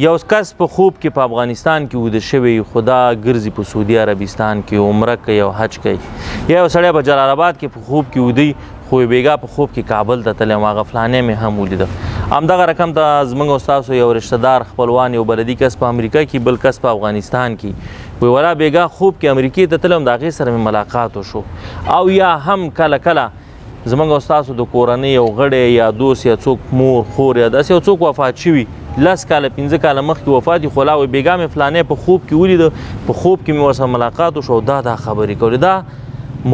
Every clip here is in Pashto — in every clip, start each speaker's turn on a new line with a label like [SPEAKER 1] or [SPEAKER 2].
[SPEAKER 1] یو کس په خوب کې په افغانستان کې ویده شوی، خو دا ګرځي په سعودي عربستان کې عمره کوي او حج کوي. یا یو سړی په جلال آباد کې په خوب کې ویده، خو بیګا په خوب کې کابل ته تللی وم، هغه فلانی مې هم ولیده. همدغه رقم ته زموږ او ستاسو یو رشته دار خپلوان، یو بلدي کس په امریکا کې، بل کس په افغانستان کې، وایي ولا بیګا خوب کې امریکې ته تللی وم، د هغې سره مې ملاقات وشو. او یا هم کله کله زموږ او ستاسو د کورنۍ یو غړی یا دوست یا څوک، مور، خور یا داسې یو څوک وفات شوي، 10 کاله 5 کاله مخکې وفات دي، خو لا وایي بېګا مې فلانی په خوب کې ولیده، په خوب کې مې ورسره ملاقات وشو او دا خبرې کولې. دا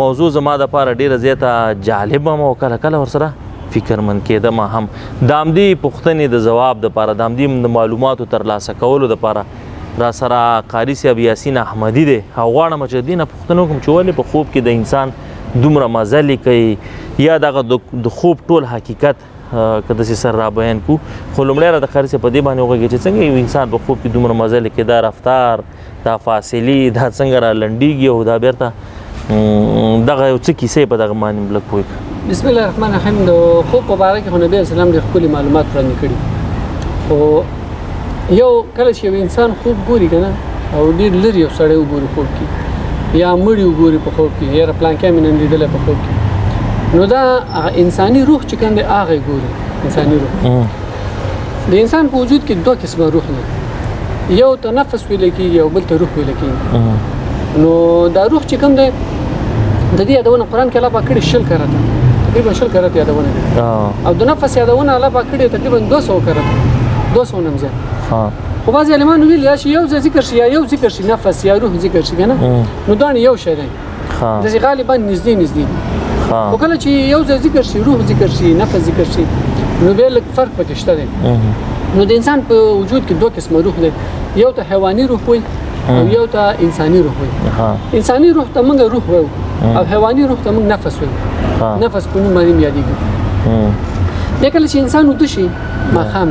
[SPEAKER 1] موضوع زما دپاره ډېره زیاته جالب وه او کله کله ورسره فکرمند کېدم هم. د همدې پوښتنې د ځواب دپاره، د همدې د معلوماتو ترلاسه کولو دپاره را سره قاري صاحب یاسین احمدي دی او غواړم چې دې نه پوښتنه وکړم چې ولې په خوب کې د انسان دومره مزه کوي، یا دغه د خوب ټول حقیقت که داسې سره را بیان کړو. خو لومړی راته قاري صاحب په دې باندې وغږېږي چې څنګه یو انسان په خوب کې دومره مزه لیکي، دا رفتار، دا فاصلې، دا څنګه را لنډېږي او دا بېرته دغه یو څه کیسې په دغه باندې لږ پوه کړه.
[SPEAKER 2] بسم الله الرحمن الرحیم. د خوب په باره کې خو نبي علیه السلام ډېر ښکلي معلومات وړاندې کړي. خو یو کله چې یو انسان خوب ګوري که نه، او ډېر لرې یو سړی وګوري خوب کې، یا مړی وګوري په خوب کې، یاره پلانکی مې نن لیدلی په خوب کې، نو دا هغه انساني روح چې کوم دی هغه یې ګوري. انساني روح د انسان په وجود کې دوه قسمه روح دی، یو ته نفس ویل کېږي او بل ته روح ویل کېږي. نو دا روح چې کوم دی د دې یادونه قرآن کې الله پاک کړې 20 کرته، تقریبا 20 کرته یادونه ده، او د نفس یادونه الله پاک کړې تقریبا 200 کرته، 200 نه زیات. خو بعضې عالمانو ویل یا چې یو ځای ذکر شي یا یو ذکر شي، نفس یا روح ذکر شي که نه، نو دا یو شی دی، داسې غالبا نږدې نږدې دي. خو کله چې یو ځای ذکر شي، روح ذکر شي، نفس ذکر شي، نو بیا لږ فرق پکې شته دی. نو د انسان په وجود کې دوه قسمه روح دی، یو ته حیواني روح وایي او یو ته انساني روح وایي. انساني روح ته موږ روح وایو او حیواني روح ته موږ نفس وایو، نفس په نوم باندې یادېږي. بیا کله چې انسان ویده شي ماښام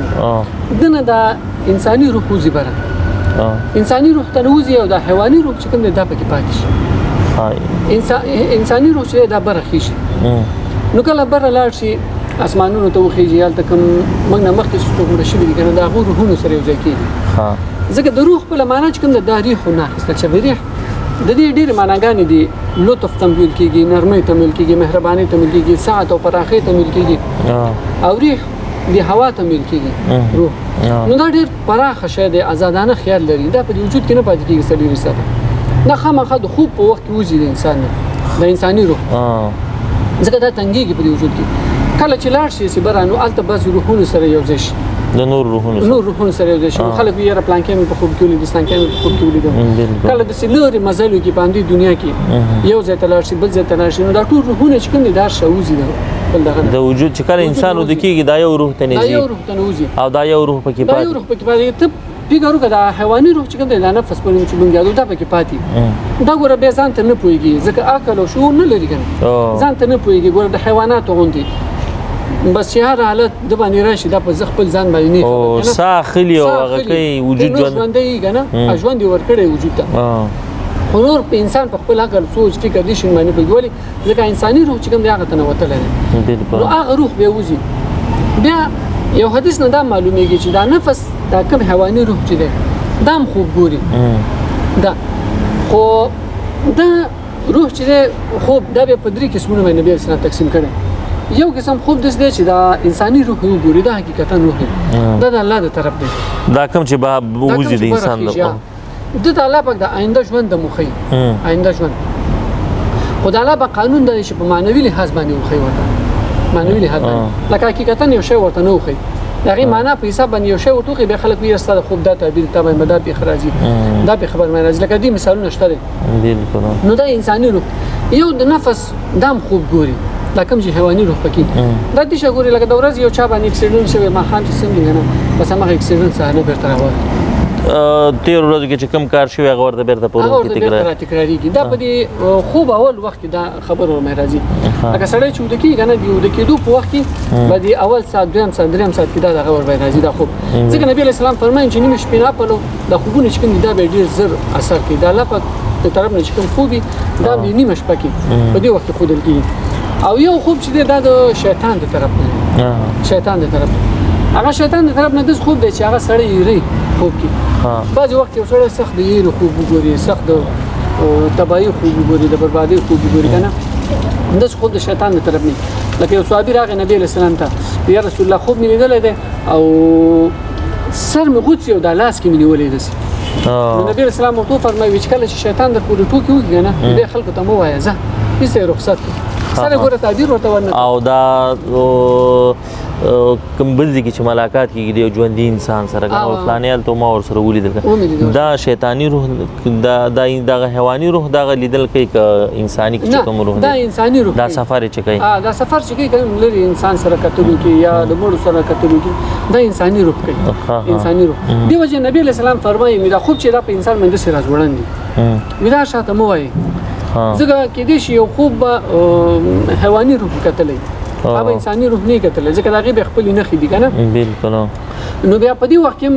[SPEAKER 2] دنه دا انساني روح وځي بره، انساني روح ته نه وځي او دا حیواني روح چې کوم دی دا پکې پاتې شي. انساني روح چې دا بره خېژي، نو کله بره لاړ شي اسمانونو ته وخېژي، هلته کوم موږ نه مخکې چې څوک مړه شوي دي که نه، د هغو روحونو سره یو ځای کېږي. ځکه د روح خپله معنا چې کوم ده دا ریح نه اخیستل شوی. ریح د دې ډېرې معناګانې دي، لطف ته ویل کېږي، نرمۍ ته ویل کېږي، مهربانۍ ته ویل کېږي، سعت او پراخۍ ته ویل کېږي، او ریح د هوا ته ویل کېږي روح. نو دا ډېر پراخه شی دی، ازادانه خیال لري، دا په دې وجود کې نه پاتې کېږي څلوېښت ساعته، دا خامخا د خوب په وخت کې وځي د انسان نه، د انساني روح، ځکه دا تنګېږي په دې وجود کې. کله چې لاړ شي چې بره، نو هلته بعضې روحونو سره یو ځای شي،
[SPEAKER 1] د نور روحونو سره،
[SPEAKER 2] نور روحونو سره یو ځای شي. خلک وایي یاره پلانکی مې په خوب کې ولید، سلانکی مې په خوب کې ولیدم. کله داسې لرې مزلو کې په همدې دنیا کې یو ځای ته لاړ شي، بل ځای ته لاړ شي، نو دا ټول روحونه چې کوم دي دا هر وځي د بل دغه نه.
[SPEAKER 1] د وجود چې کله انسان ویده کېږي دا یو روح ته
[SPEAKER 2] دا
[SPEAKER 1] نږدې
[SPEAKER 2] یو روح ته نه وځي
[SPEAKER 1] او دا یو روح پکې
[SPEAKER 2] دا
[SPEAKER 1] پاتې،
[SPEAKER 2] یو روح پکې پاتې. ته فکر وکړه دا حیواني روح چې کوم دی دا نفس په نوم چې موږ یادو دا پکې پاتې، دا ګوره بیا ځان ته نه پوهېږي، ځکه عقل او شعور نه لري که نه، ځان ته نه پوهېږي. ګوره د حیواناتو غوندې بس چې هر حالت د باندې راشي دا په خپل ځان باندې نه خبر که نه،
[SPEAKER 1] ساه اخلي او
[SPEAKER 2] ساه
[SPEAKER 1] هغه
[SPEAKER 2] اخلي.
[SPEAKER 1] کوي وجود
[SPEAKER 2] نور
[SPEAKER 1] ژوند
[SPEAKER 2] ژوندی یې که نه، ژوند یې ورکړی وجود ته. خو نور په انسان په خپل عقل سوچ فکر دې شي باندې پوهېږي. ولې؟ ځکه انساني روح چې کوم دی هغه ته نه وتلی دی. نو هغه روح بیا وځي. بیا یو حدیث نه دا معلومیږي چې دا نفس دا کوم حیواني روح چې دی دا هم خوب ګوري، دا خو دا روح چې دی خوب دا بیا په درې قسمونو باندې نبي علیه السلام تقسیم کړی. یو قسم خوب داسې دی چې دا انساني روح یې وګوري، دا حقیقتا روح دی، دا د الله د طرف دی،
[SPEAKER 1] دا کوم چې وځي د انسان د
[SPEAKER 2] ده ته الله پاک د آینده ژوند د مخې، آینده ژوند خو د الله پاک قانون دی چې په معنوي لحاظ باندې وښیي ورته، معنوي لحاظ باندې، لکه حقیقتا یو شی ورته نه وښیي، د هغې معنا په حساب باندې یو شی ورته وښیي، بیا خلک وایي ستا د خوب دا تعبیر تا باندې دا پېښه راځي، دا پېښه باندې راځي، لکه دې مثالونه شته دی. نو دا انساني روح. یو د نفس دا هم خوب ګوري، دا کوم چې حیواني روح پکې دا دې شی ګوري، لکه د ورځې یو چا باندې اکسیډنټ شوی، ماښام چې څنګه که نه بس هماغه اکسیډنټ څخه نه بېرته راوځي.
[SPEAKER 1] تېرو ورځو کې چې کوم کار شوی هغه ورته بېرته په روح کې تکرار
[SPEAKER 2] تکرارېږي. دا په دې خوب اول وخت کې دا خبر ورمه راځي، لکه سړی چې ویده کېږي که نه، د ویده کېدو په وخت کې به د اول ساعت، دویم ساعت، دریم ساعت کې دا دغه ور باندې راځي دا خوب. ځکه نبي علیه السلام فرمایي چې نیمې شپې نه پلو دا خوبونه چې کوم دي دا به ډېر زر اثر کوي. دا الله پاک د طرف نه چې کوم خوب وي دا به نیمه شپه کې په دې وخت کې ښودل کېږي. او یو خوب چې دی دا د شیطان د طرف نه دی، شیطان د طرف. هغه شیطان د طرف نه داسې خوب دی چې هغه سړی یری خوب کې. بعضې وخت یو سړی سخت د یرې خوب وګوري، سخت د تباهي خوب وګوري، د بربادۍ خوب وګوري که نه، داسې خوب د شیطان د طرف نه. لکه یو صحابي راغی نبي علیه السلام ته، یا رسول الله خوب مې لیدلی دی او سر مې غوڅ او دا لاس کې مې نیولی داسې. نو نبي علیه السلام ورته وفرمایي چې کله چې شیطان در پورې ټوکې وکړي که نه، بیا خلکو ته مه وایه، ځه هېڅ یې رخصت کړه، سره ګوره تعبیر ورته ورنه.
[SPEAKER 1] او دا کوم بل ځای کې چې ملاقات کېږي د یو ژوندي انسان سره که نه، فلاني هلته ما ورسره ولیدل، دا شیطاني روح، دا دغه حیواني روح دغه لیدل کوي که انساني چې کوم روح
[SPEAKER 2] دی؟ دا انساني روح،
[SPEAKER 1] دا سفر چې کوي،
[SPEAKER 2] دا سفر چې کوي که لرې انسان سره کتلو کې یا د مړو سره کتلو کې، دا انساني روح کوي، انساني روح. دې وجې نبي علیه السلام فرمایي دا خوب چې دا په انسان باندې داسې راځوړند دي، وي دا شاته مه وایي، ځکه کېدای شي یو خوب به حیواني روح کتلی، هغه انساني روح نه کتلی، ځکه د هغې بیا خپلې نښې دي که نه.
[SPEAKER 1] بالکل.
[SPEAKER 2] نو بیا په دې وخت کې هم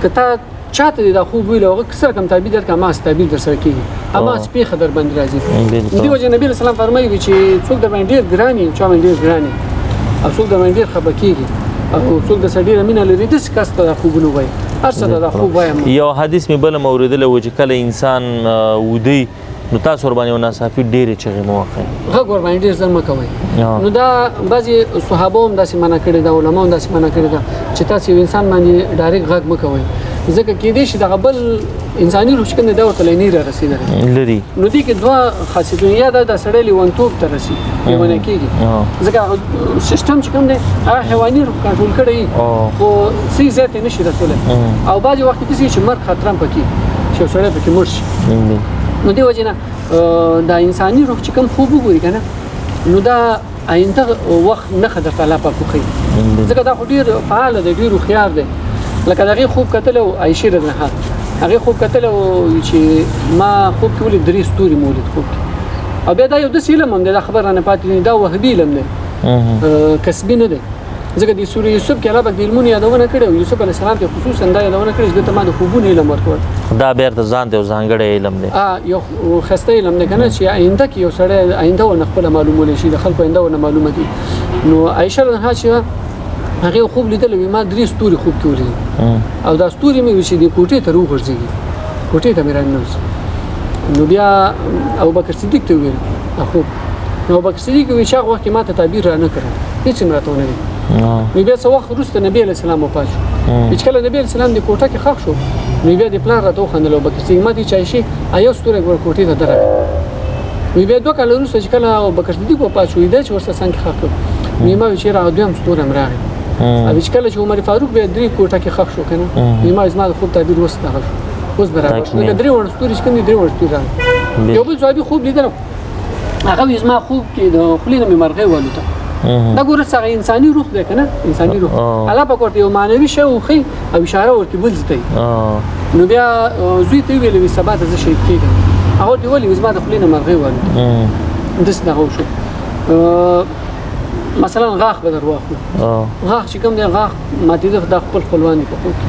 [SPEAKER 2] که تا چاته دې دا خوب ویل، هغه څه رقم تعبیر درکړه، هماغسې تعبیر در سره کېږي، هماغسې پېښه در باندې راځي. دې وجې نبي علیه السلام فرمایي چې څوک در باندې ډېر ګران وي، چا باندې ډېر ګران وي، او څوک در باندې ډېر خفه کېږي، او څوک در سره ډېره مینه لري، داسې کس ته دا خوبونه وایي، هر څه ته دا خوب وایم.
[SPEAKER 1] یو حدیث مې بل هم اورېدلی و چې کله انسان ویده نو تاسو ورباندې یو ناڅاپي ډېرې چغې مه وهئ،
[SPEAKER 2] غږ ورباندې ډېر زر مه کوئ. نو دا بعضې صحابو هم داسې منع کړې ده، علماو هم داسې منع کړې ده چې تاسو یو انسان باندې direct غږ مه کوئ، ځکه کېدای شي دغه بل انساني روح چې کوم دی دا ورته لا نه را رسېدلی
[SPEAKER 1] لري.
[SPEAKER 2] نو دې کې دوه خاصیتونه، یا دا د سړی لیونتوب ته رسي، لیونی کېږي، ځکه هغه سیستم چې کوم دی هغه حیواني روح کنټرول کړی، خو صحیح ځای ته یې نه شي رسولی. او بعضې وخت کې داسې چې مرګ خطر هم پکې چې یو سړی پکې مړ شي. نو دې وجې نه دا انساني روح چې کوم خوب وګوري که نه، نو دا آینده وخت نښه درته الله پاک وښیي، ځکه دا خو ډېر فعال دی، ډېر هوښیار دی. لکه د هغې خوب کتلی و عایشې رضی الله عنها، هغې خوب کتلی و چې ما خوب کې ولید درې ستوري مې ولید خوب کې. او بیا دا یو داسې علم هم دی، دا خبره رانه پاتې دی، دا وهبي علم دی، کسبي نه دی، ځکه د سورې یوسف کې الله پاک د علمونو یادونه کړې او یوسف علیه السلام ته خصوصا دا یادونه کړې چې ده ته ما د خوبونو علم ورکړ.
[SPEAKER 1] دا بېرته ځان ته یو ځانګړی علم دی،
[SPEAKER 2] یو ښایسته علم دی که نه، چې آینده کې یو سړی آینده ورنه خپله معلومولی شي، د خلکو آینده ورنه معلومه کړي. نو عایشه رضی الله عنها چې هغې خوب لیدلی وي، ما درې ستوري خوب کې ولیدل او دا ستوري مې وي چې دې کوټې ته راوغورځېږي، کوټې ته مې راننوځي. نو بیا ابوبکر صدیق ته وویل دا خوب، نو ابوبکر صدیق وویل چې هغه وخت کې ما ته تعبیر را نه کړ، هېڅ یې راته ونه ویل. نو بیا څه وخت وروسته نبي علیه السلام وفات شو، چې کله نبي علیه السلام د کوټه کې ښخ شو، نو بیا د پلار راته وخندل ابوبکر صدیق، ما ته چې عایشې یو ستوری ګوره کوټې ته درغی. نو بیا 2 کاله وروسته چې کله ابوبکر صدیق وفات شو، دی چې ورسره څنګ کې ښخ کړ، نو ما ویل چې یاره هغه دویم ستوری هم راغی. او چې کله چې عمر فاروق بیا درې کوټه کې ښخ شو که نه، نو ما زما د خوب تعبیر اوس دغه شو، اوس برابر شو، لکه درې واړه ستوري چې کوم دي درې واړه ستوري راغلل. یو بل صحابي خوب لیدل، هغه وایي زما خوب کې د خولې نه مې مرغۍ والوته. دا ګوره څه هغه انساني روح دی که نه، انساني روح الله پاک ورته یو معنوي شی وښیي او اشاره ورکړي بل ځای ته. نو بیا زوی ته وویل وي سبا ته زه شهید کېږم، هغه ورته وویل زما د خولې نه مرغۍ والوته. داسې دغه وشو. مثلا غاښ به در واخلو، غاښ چې کوم دی غاښ ماتېده، دا خپل خپلوان دي په خوب کې،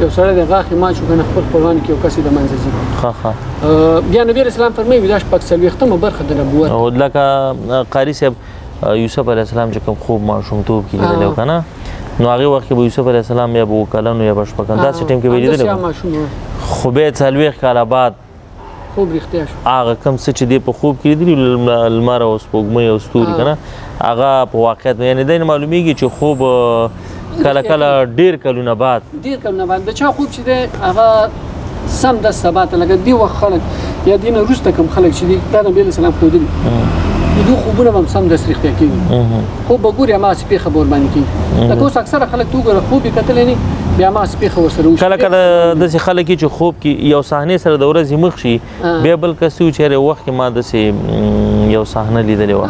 [SPEAKER 2] یو سړی دی غاښ یې مات شو که نه، خپل خپلوان کې یو کس یې د منځه ځي. بیا نبي علیه السلام فرمایي دا 46 برخه د نبوت.
[SPEAKER 1] او لکه قاري صاحب یوسف علیه السلام چې کوم خوب ماشومتوب کې لیدلی و که نه، نو هغې وخت کې به یوسف علیه السلام یا به اووه کلن و یا به شپږ کلن، داسې ټایم کې به یې لیدلی و، خو بیا 40 کاله بعد
[SPEAKER 2] خوب رښتیا شو.
[SPEAKER 1] هغه کوم څه چې دی په خوب کې لیدلي لمر او سپوږمۍ او ستوري که نه، هغه په واقعیت یعنې دی نه معلومیږي چې خوب کله کله ډېر کلونه بعد،
[SPEAKER 2] ډېر کلونه بعد د چا خوب چې دی هغه سم د سبا ته، لکه دې وخت خلک یا دې نه وروسته کوم خلک چې دي دا نبي علیه السلام ښودلي، د دوی خوبونه به هم سم دست رښتیا کېږي. خوب به ګوري هماغسې پېښه به ورباندې کېږي. لکه اوس اکثره خلک ته وګوره خوب یې کتلی نه، بیا هماغسې پېښه ورسره وشي.
[SPEAKER 1] کله کله داسې خلک چې خوب کې یو صحنې سره د ورځې مخ شي، بیا بل کس وي چې یاره وخت کې ما داسې یو صحنه لیدلې وه.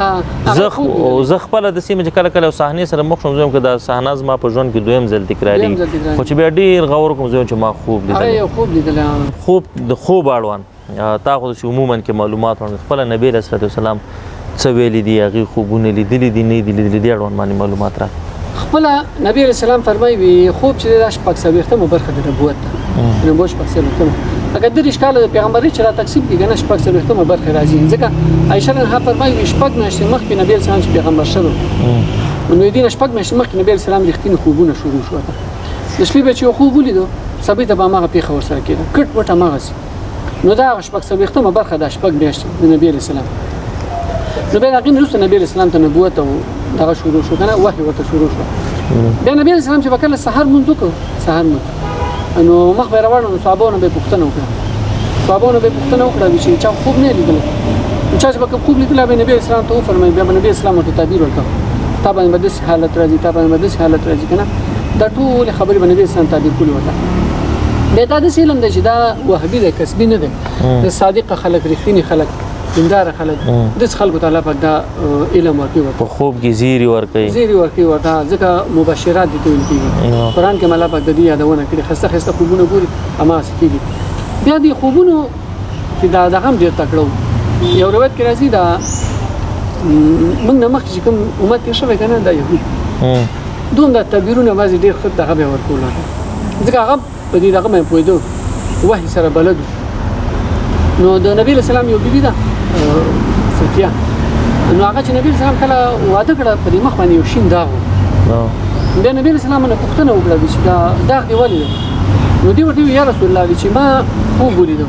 [SPEAKER 1] زه خپله داسې یم چې کله کله یو صحنې سره مخ شوم، زه وایم که دا صحنه زما په ژوند کې دویم ځل تکرارېږي، خو چې بیا ډېر غور وکړم زه وایم چې ما خوب لیدلی.
[SPEAKER 2] یو خوب لیدلی.
[SPEAKER 1] خوب د خوب اړوند تا خو داسې عموماً کې معلومات وړاندې، خپله نبي علیه الصلاة والسلام څه ویلي دي، هغې خوبونه لیدلي دي نه دي لیدلي، دې اړوند باندې معلومات راکړه.
[SPEAKER 2] خپله نبي علیه السلام فرمایي وي خوب چې دی دا 46 برخه د نبوت ده، د نبوت 46. لکه 23 کاله د پیغمبرۍ چې را تقسیم کړي که نه 46 برخه راځي. ځکه عایشه رضی الله عنها فرمایي وي 6 میاشتې مخکې نبي علیه السلام چې پیغمبر شوی نو دې شپږ میاشتې مخکې نبی علیه السلام رښتیني خوبونه شروع شو. د شپې به چې یو خوب ولیدو سبا ته به هماغه پېښه ورسره کېده، کټ مټ هماغسې. نو دا هغه 46مه برخه ده، شپږ میاشتې د نبي علیه السلام. نو بیا د هغې نه وروسته نبي علیه السلام ته نبوت او دغه شروع شو که نه، وحي ورته شروع شوه. بیا نبي علیه السلام چې به کله سهار لمونځ وکړو، سهار لمونځ نو مخ به یې راواړو، نو صحابو نه به یې پوښتنه وکړه، صحابو نه به یې پوښتنه وکړه چې چا خوب نه لیدلی، نو چا چې به کوم خوب لیدلی به نبي علیه السلام ته وفرمایي، بیا به نبي علیه السلام ورته تعبیر ورکړ، تا باندې به داسې حالت راځي، تا باندې به داسې حالت راځي که نه. دا ټولې خبرې به نبي علیه السلام تعبیر کولې ورته. بیا دا داسې علم دی چې دا وهبي دی، کسبي نه دی، د صادقه خلک، رښتیني خلک، دینداره خلک، داسې خلکو ته الله پاک دا علم ورکوي ورته.
[SPEAKER 1] په خوب کې زیری ورکوي،
[SPEAKER 2] زیری ورکوي ورته، ځکه مبشرات دي ته ویل کېږي. قرآن کې هم الله پاک د دې یادونه کړې، ښایسته ښایسته خوبونه ګوري هماغسې کېږي. بیا دې خوبونو کې دا دغه هم ډېر تکړه و. یو روایت کې راځي دا موږ نه مخکې چې کوم امت تېر شوی که نه، دا یهود دوم دا تعبیرونه بعضې ډېر ښه دغه به یې ورکول، ځکه هغه په دې دغه باندې پوهېدو، وحي سره بلد. نو د نبي علیه السلام یو بیبي ده صفیه، نو هغه چې نبي علیه السلام کله واده کړه په دې مخ باندې یو شین داغ و. بیا نبي علیه السلام نه پوښتنه وکړه چې دا داغ دې ولې دی؟ نو دې ورته وویل یا رسول الله چې ما خوب ولیدو،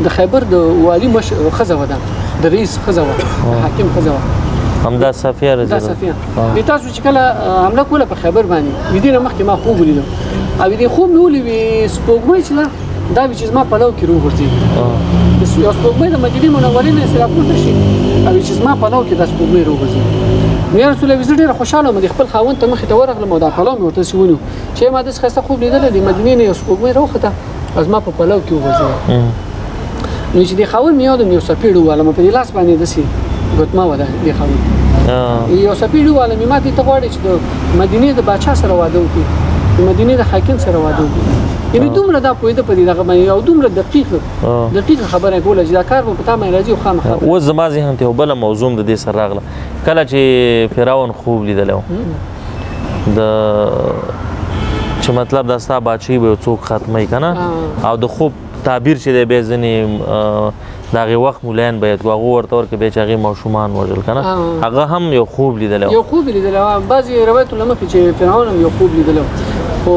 [SPEAKER 2] د خیبر د والي ښځه وه، ده د رئیس ښځه وه، د حاکم ښځه وه،
[SPEAKER 1] همدا صفیه رضی
[SPEAKER 2] دا صفیه. تاسو چې کله حمله کوله په خیبر باندې، دې نه مخکې ما خوب ولیدو او دې خوب مې ولید سپوږمۍ چې ده دا چې زما پلو کې روغورځېږي، یو سپوږمۍ د مدینې منورې نه سره راپورته شي او چې زما پلو کې دا سپوږمۍ روغورځېږي. نو یا رسول الله زه ډېره خوشحاله وم، د خپل خاوند ته مخې ته ورغلم او دا پلو مې ورته داسې ونیو چې ما داسې ښایسته خوب لیدلی د مدینې نه یو سپوږمۍ راوخته او زما په پلو کې وغورځېده. نو چې د خاوند مې یادم یو څپېړه ووهلم، په دې لاس باندې داسې ګوتمه وه د خاوند، یو څپېړه ووهلم، ما دې ته غواړي چې د مدینې د باچا سره واده وکړي، د مدینې د حاکم سره واده وکړي. یعنې دومره دا پوهېده په دې دغه باندې او دومره دقیقه خبره یې کوله چې دا کار به په تا باندې راځي او خامخا.
[SPEAKER 1] اوس زما ذهن ته یو بله موضوع هم د دې سره راغله، کله چې فرعون خوب لیدلی و د چې مطلب دا ستا باچهي به یو څوک ختموي که نه، او د خوب تعبیر چې دی بیا ځینې د هغې وخت مولایان باید کو هغو ورته ورکړي، بیا چې هغې ماشومان وژل که نه، هغه هم یو خوب لیدلی و.
[SPEAKER 2] یو خوب یې لیدلی و. بعضې روایتو له مخې چې فرعون هم یو خوب لیدلی و، خو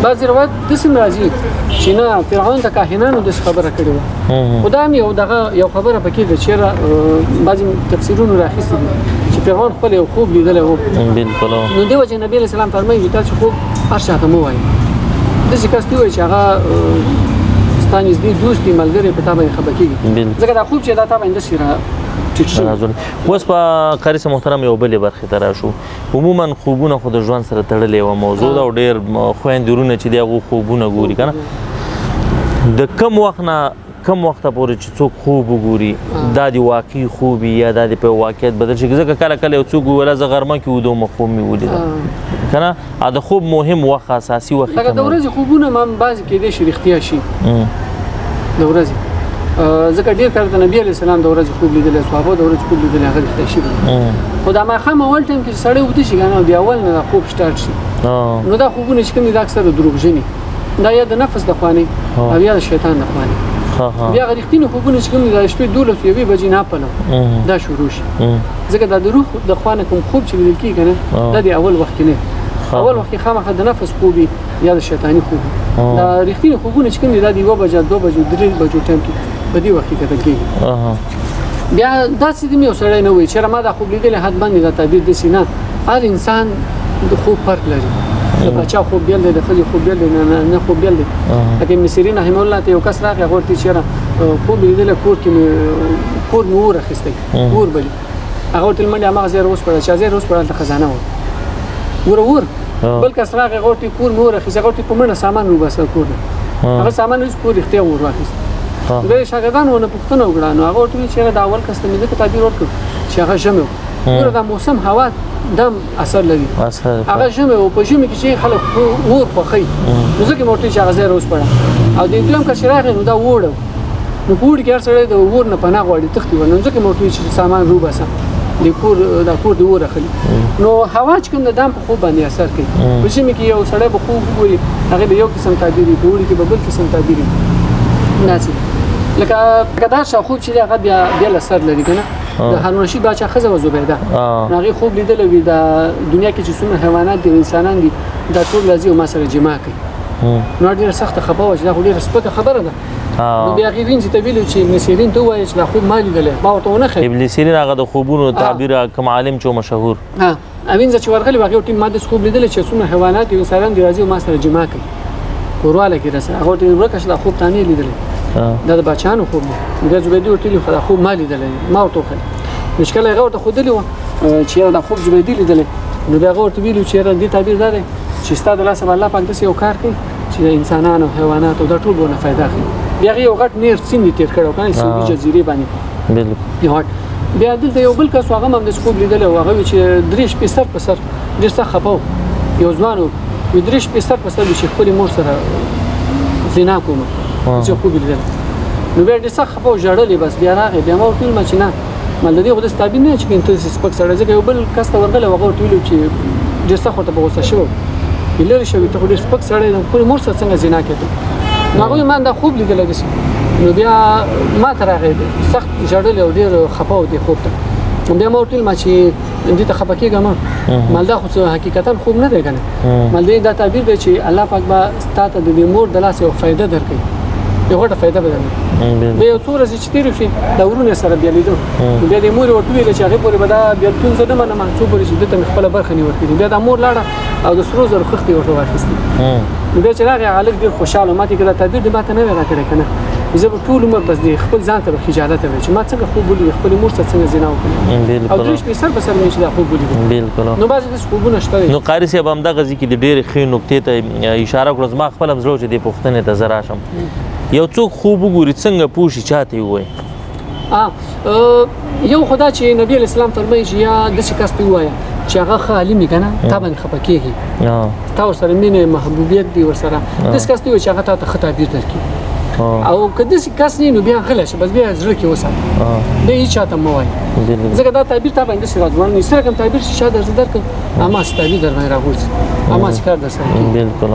[SPEAKER 2] بعضې روایت داسې هم راځي چې نه فرعون ته کاهنانو داسې خبره کړې وه، خو دا هم یو دغه یو خبره پکې ده چې بعضې تفسیرونو راخیستي دي چې فرعون خپل یو خوب لیدلی و.
[SPEAKER 1] بالکل.
[SPEAKER 2] نو دې وجه نبي علیه السلام فرمایي چې تاسو خوب هر چا ته مه وایئ، داسې کس ته ووایئ چې هغه ستا نږدې دوست دی، ملګری په تا باندې خفه کېږي، ځکه دا خوب چې دا تا باندې داسې را ټیټ شوی.
[SPEAKER 1] اوس په قاري صاحب محترم یو بلې برخې ته راشو. عموما خوبونه خو د ژوند سره تړلې یوه موضوع ده او ډېر خویندې وروڼه چې دی هغو خوبونه ګوري که نه، د کم وخت نه کم وخته پورې چې څوک خوب وګوري دا د واقعي خوب وي یا دا د په واقعیت بدل شي، ځکه کله کله یو څوک وویل زه غرمه کې ویده وم خوب مې ولیده که نه، د خوب مهم وخت اساسي وخت
[SPEAKER 2] لکه د ورځې خوبونه هم بعضې کېدای شي رښتیا شي د ورځې، ځکه ډېر کله د نبي علیه السلام د ورځې خوب لیدلی، صحابو د ورځې خوب لیدلی، هغه رښتیا شي. خو دا ماښام اول ټایم کې چې سړی ویده شي که نه، د اول نه دا خوب سټارټ شي، نو دا خوبونه چې کوم دي دا اکثره دروغجني، دا یا د نفس د خوا نه او یا د شیطان د خوا نه. بیا هغه رښتیني خوبونه چې کوم دي د شپې 12 یوې بجې نه پلو دا شروع شي، ځکه دا د روح د خوا نه کوم خوب چې لیدل کېږي که نه دا د اول وخت کې نه، اول وخت کې خامخا د نفس خوب وي یا د شیطاني خوب وي. دا رښتیني خوبونه چې کوم دي دا د 1 بجه 2 بجو 3 بجو ټایم کې په دې وخت کې کتل کېږي. بیا داسې دې یو سړی نه وایي چې ما دا خوب لیدلی حتما دا تعبیر داسې نه، هر انسان د خوب فرق لري، د پاچا خوب بېل دی، د ښځې خوب بېل دی، نه خوب بېل دی. لکه ابن سیرین رحمه الله ته یو کس راغی، هغه ورته چې یاره خوب مې لیدلی، کور کې مې کور مې اور اخیستی، اور بلي، هغه ورته منډې هماغه ځای راوسپړه، چې ځای راوسپړه هلته خزانه وه، ور اور. بل کس راغی، هغه ورته کور مې اور اخیستی، هغه ورته په منډه سامان وباسه کور نه، هغه سامان ویست، کور رښتیا اور واخیست. بیا یې شاګردانو ونه پوښتنه وکړه، نو هغه ورته وویل چې یاره دا اول کس ته مې ځکه تعبیر ورکړ چې هغه ژمی و، ګوره دا موسم هوا دم اثر لري، هغه ژمی و، په ژمي کې چې خلک اور خوښوي، نو ځکه مې ورته وویل چې هغه ځای راوسپړه. او د دویم کس چې راغی نو دا اوړی و، نو په اوړي کې هر سړی د اور نه پناه غواړي، تښتي ورنه، نو ځکه مې ورته وویل چې سامان روباسه، د کور دا کور د اور اخلي. نو هوا چې کوم د دام په خوب باندې اثر کوي. په ژمي کې یو سړی به خوب وګوري، هغه به یو قسم تعبیر وي، په اوړي کې به بل قسم تعبیر وي. داسې لکه دا شاخوب چې دی هغه بیا بل اثر لري که نه. د هارون رشید باچا ښځه وه زبیده، هغې خوب لیدلی وي د دنیا کې چې څومره حیوانات دي انسانان دي دا ټول راځي او ما سره جماع کوي. نو ډېره سخته خفه وه چې دا خو ډېره سپکه خبره ده. نو بیا هغې وینځي ته ویلي چې ابن سیرین ته ووایه چې دا خوب ما لیدلی، ما ورته ونه ښیي.
[SPEAKER 1] ابن سیرین هغه د خوبونو تعبیر کوم عالم چې مشهور.
[SPEAKER 2] وینځه چې ورغلې وه هغې ورته ما داسې خوب لیدلی چې څومره حیوانات دي انسانان دي راځي او ما سره جماع کوي کورواله کې راسره. هغه ورته ورکه شه دا خوب تا نه لیدلی، دا د باچاهانو خوب دی. بیا زبیدې ورته ویلي خو دا خوب ما لیدلی، ما ورته وښیل. نو چې کله هغه ورته ښودلي وه چې یاره دا خوب زبیدې لیدلی، نو بیا هغه ورته ویلي چې یاره دې تعبیر دا دی چې ستا د لاسه به الله پاک داسې یو کار کوي چې د انسانانو حیواناتو دا ټول به ورنه فایده اخلي. بیا هغې یو غټ نیر سیند یې تېر کړی و که نه، سعودي جزیرې باندې. یو غټ. بیا دلته یو بل کس هغه هم همداسې خوب لیدلی و، هغه وي چې 3 شپې سر په سر ډېر سخت خفه و، یو ځوان و، وي 3 شپې سر په سر وي چې خپلې مور سره زنا کوم، چې خوب یې لیدلی. نو بیا ډېر سخت خفه و، ژړل یې. بس بیا راغی، بیا ما ورته وویل ما چې نه مال د دې خو داسې تعبیر نه چې ته داسې سپک سړی، ځکه یو بل کس ته ورغلی و، هغه ورته ویلي چې ډېر سخت ورته په غوسه شوی و، لرې شوی ته خو ډېر سپک سړی دی، خپلې مور سره څنګه زنا کوې ته؟ نو هغوی ما دا خوب لیدلی داسې. نو بیا ما ته راغی سخت ژړلی او ډېر خفه و دې خوب ته. بیا ما ورته وویل ما چې دې ته خفه کېږه مه، مال دا خو څه حقیقتا خوب نه دی که نه، مال دې دا تعبیر دی چې الله پاک به ستا ته د دې مور د لاسه یو فایده درکوي، یو غټه فایده به درکوي. بیا یو څو ورځې چې تېرې شوې دا ورونه یې سره بیا لیدو، بیا دې مور یې ورته وویل چې هغې پورې به دا بېلتون زه نه منم څو پورې چې ده ته مې خپله برخه نه ورکړي. بیا دا مور لاړه او د سرو زرو خښتې یې ورته واخیستې. نو بیا چې راغی هلک ډېر خوشحاله و، ما ته یې که دا تعبیر دې ما ته نه وی راکړی که نه، زه به ټول عمر بس دې خپل ځان ته به خجالت وی چې ما څنګه خوب ولید، خپلې مور سره څنګه زنا وکړه، او 3 شپې سر په سر مې چې دا خوب ولید. نو بعضې داسې خوبونه شته.
[SPEAKER 1] نو قاري صاحب همدغه ځای کې د ډېرې ښې نکتې ته اشاره وکړه، زما خپل هم زړه و چې دې پوښتنې ته زه راشم. یو څوک خوب وګوري څنګه پوه شي چاته یې ووایي؟
[SPEAKER 2] یو خو دا چې نبی علیه السلام فرمایي چې یا داسې کس ته ووایه چې هغه ښه عالم وي که نه، تا باندې خفه کېږي، تا ورسره مینه محبوبیت دی ورسره، داسې کس ته ووایه چې هغه تا ته ښه تعبیر درکړي. او که داسې کس نه نو بیا غلی شه، بس بیا زړه کې وساته، بیا هېچا ته مه وایه، ځکه دا تعبیر تا باندې داسې راځوړند نه وي. څه رقم تعبیر چې چا درته درکړ هماغسې تعبیر در باندې راغورځي، هماغسې کار در سره کوي.
[SPEAKER 1] بالکل.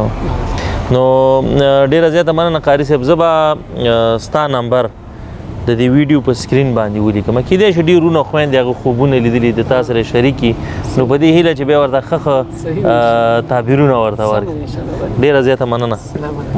[SPEAKER 1] نو ډېره زیاته مننه قاري صاحب. زه به ستا نمبر د دې ویډیو په سکرین باندې ولیکم، کېدای شي ډېر وروڼه خویندې هغه خوبونه لیدلي د تا سره شریکي، نو په دې هیله چې بیا ورته ښه ښه تعبیرونه ورته ورکړي. ډېره زیاته مننه.